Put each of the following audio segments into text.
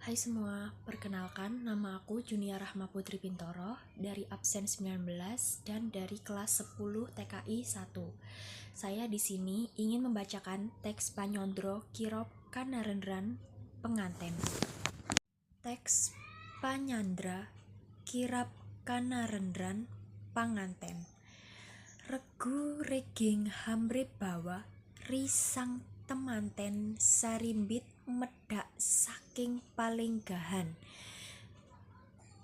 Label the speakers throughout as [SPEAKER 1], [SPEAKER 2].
[SPEAKER 1] Hai semua, perkenalkan nama aku Junia Rahma Putri Pintoro dari absen 19 dan dari kelas 10 TKI 1. Saya di sini ingin membacakan teks Panyandra Kirab Kanarendran Penganten. Teks Panyandra Kirab Kanarendran Panganten. Regu reging hamrebawa risang temanten sarimbit medhak saking palenggahan.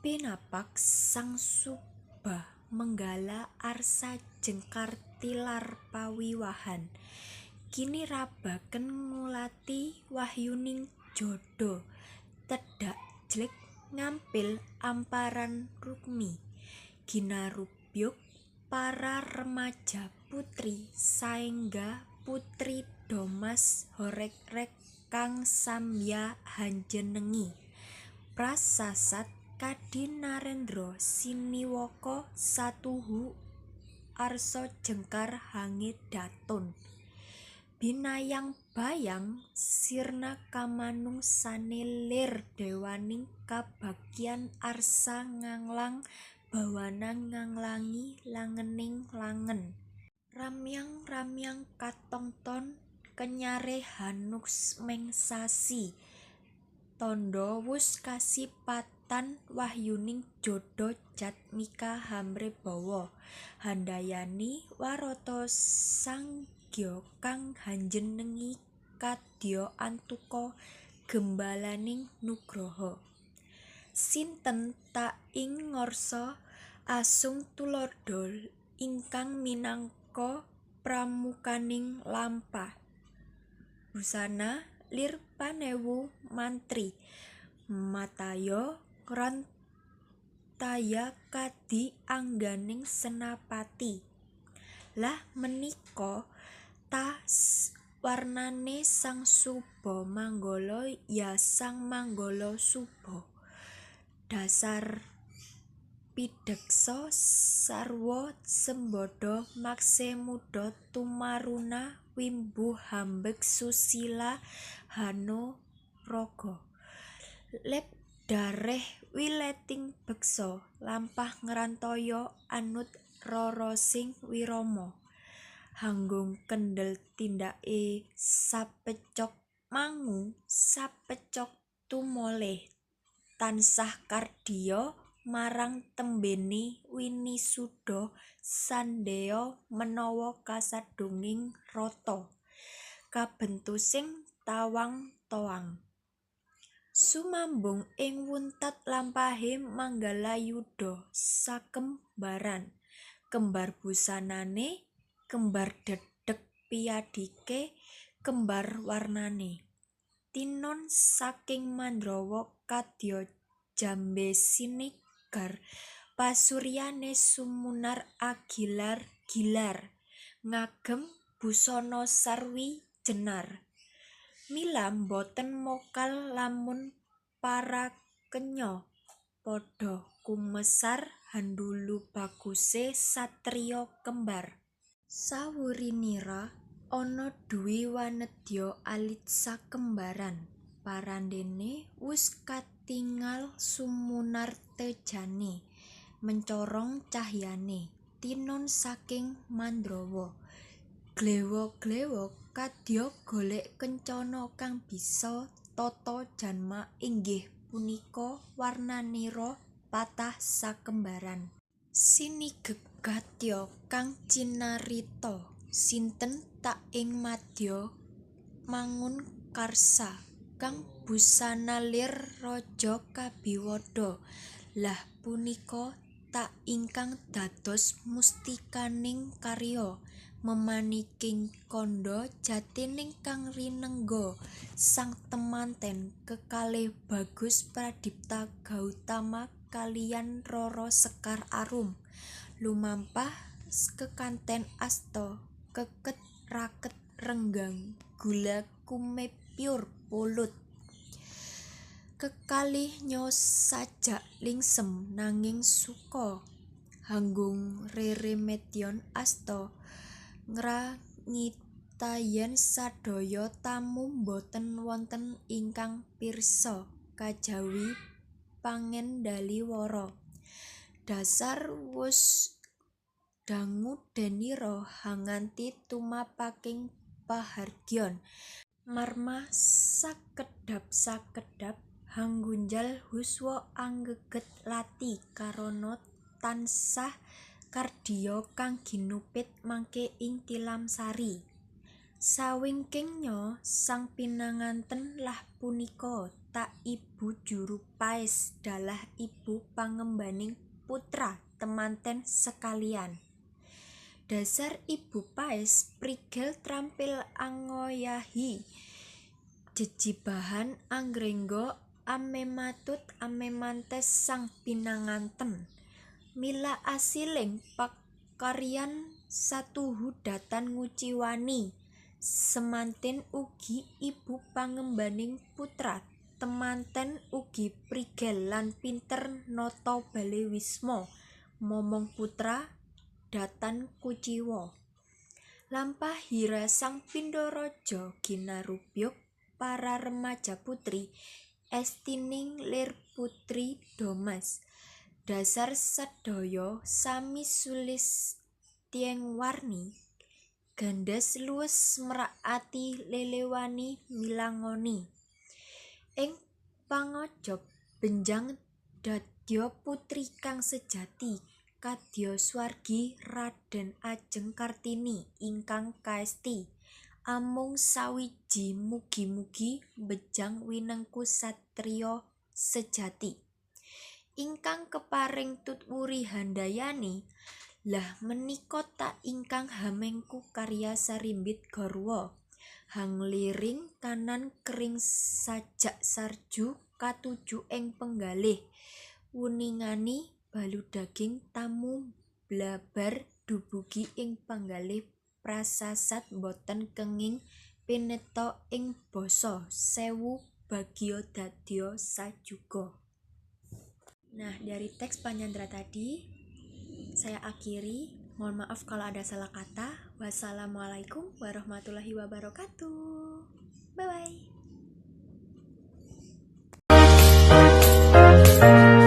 [SPEAKER 1] Pinapak sang suba menggala arsa jengkar tilar pawiwahan. Kini rabaken ngulati wahyuning jodha tedhak jleg ngampil amparan rukmi. Ginarubyug para remaja putri saengga putri domas horegreg kang samya hanjenengi. Prasasat kadi narendra siniwaka satuhu arsa jengkar hangedatun. Binayang bayang sirna kamanungsane lir dewaning kabagyan arsa nganglang bawana nganglangi langening langen. Ramyang-ramyang katongton kenyare hanusmeng sasi. Tandha wus kasipatan wahyuning jodha jatmika hamrebawa. Handayani warata sanggya kang hanjenengi kadya antuka gembalaning nugraha. Sinten ta ing ngarsa asung tuladha ingkang minangka pramukaning lampah. Busana lir panewu mantri mataya ngrantaya kadi angganing senapati. Lah menika ta warnane sang suba manggala ya sang manggala suba. Dasar pideksa sarwa sembadha maksemuda tumaruna wimbu hambeg susila hanaraga. Lebdareh wileting beksa lampah ngrantaya anut rarasing wirama. Hanggung kendel tindake sapecok mangu sapecok tumoleh tansah kardiya marang tembene winisuda sandheya menawa kasadhunging rata kabentusing tawang toang. Sumambung ing wuntat lampahe manggalayudha sakembaran. Kembar busanane, kembar dhedhek piyadike, kembar warnane. Tinon saking Mandrawa kadya jambe sinigar pasuryane sumunar agilar gilar ngagem busana sarwi jenar. Mila boten mokal lamun parakenya padha kumesar handulu baguse satriya kembar. Sawurinira ana dwi wanedya alit sakembaran. Parandene wus katingal sumunar tejane mencorong cahyane. Tinon saking Mandrawa glewa-glewa kadya golek kencana kang bisa tata janma inggih punika warnanira patah sakembaran. Sinigegatya kang cinarita sinten ta ing madya mangun karsa kang busana lir raja kabiwada. Lah punika ta ingkang dados mustikaning karya memaniking kandha jatining kang rinengga sang temanten kekalih Bagus Pradipta Gautama kaliyan Rara Sekar Arum. Lumampah kekanten asta keket raket renggang gula kumepyur pulut. Kekalih sajak lingsem nanging suka. Hanggung reremedyon asta ngrangita yen sadaya tamu boten wonten ingkang pirsa. Kajawi pangendaliwara. Dasar wus dangu denira hanganti tumapaking pahargyan marma sakedhap-sakedhap hanggunjal huswa anggeget lati karana tansah kardiya kang ginupit mangke ing tilamsari. Sawingkingnya sang pinanganten lah punika ta ibu juru paes dalah ibu pangembaning putra temanten sekalian. Dasar ibu paes prigel trampil angoyahi jejibahan angrengga amematut amemantes sang pinanganten. Mila asiling pakaryan satuhu datan nguciwani. Semanten ugi ibu pangembaning putra temanten ugi prigel lan pinter nata bale wisma momong putra datan kuciwa. Lampahira sang pindha raja ginarubyug para remaja putri estining lir putri Domas. Dasar sedaya sami sulistyengwarni gandhes luwes merak ati lelewani milangoni. Ing pangajap benjang dadya putri kang sejati kadya swargi Raden Ajeng Kartini ingkang kaesti amung sawiji mugi-mugi mbejang winengku satriya sejati ingkang keparing tut wuri handayani. Lah menika ta ingkang hamengku karya sarimbit garwa hangliring kanan kering sajak sarju katuju ing penggalih wuningani baludaging tamu blabar dubugi ing panggalih prasasat boten kenging pineta ing basa sewu bagya dadya sajuga. Nah, dari teks Panyandra tadi saya akhiri. Mohon maaf kalau ada salah kata. Wassalamualaikum warahmatullahi wabarakatuh. Bye-bye.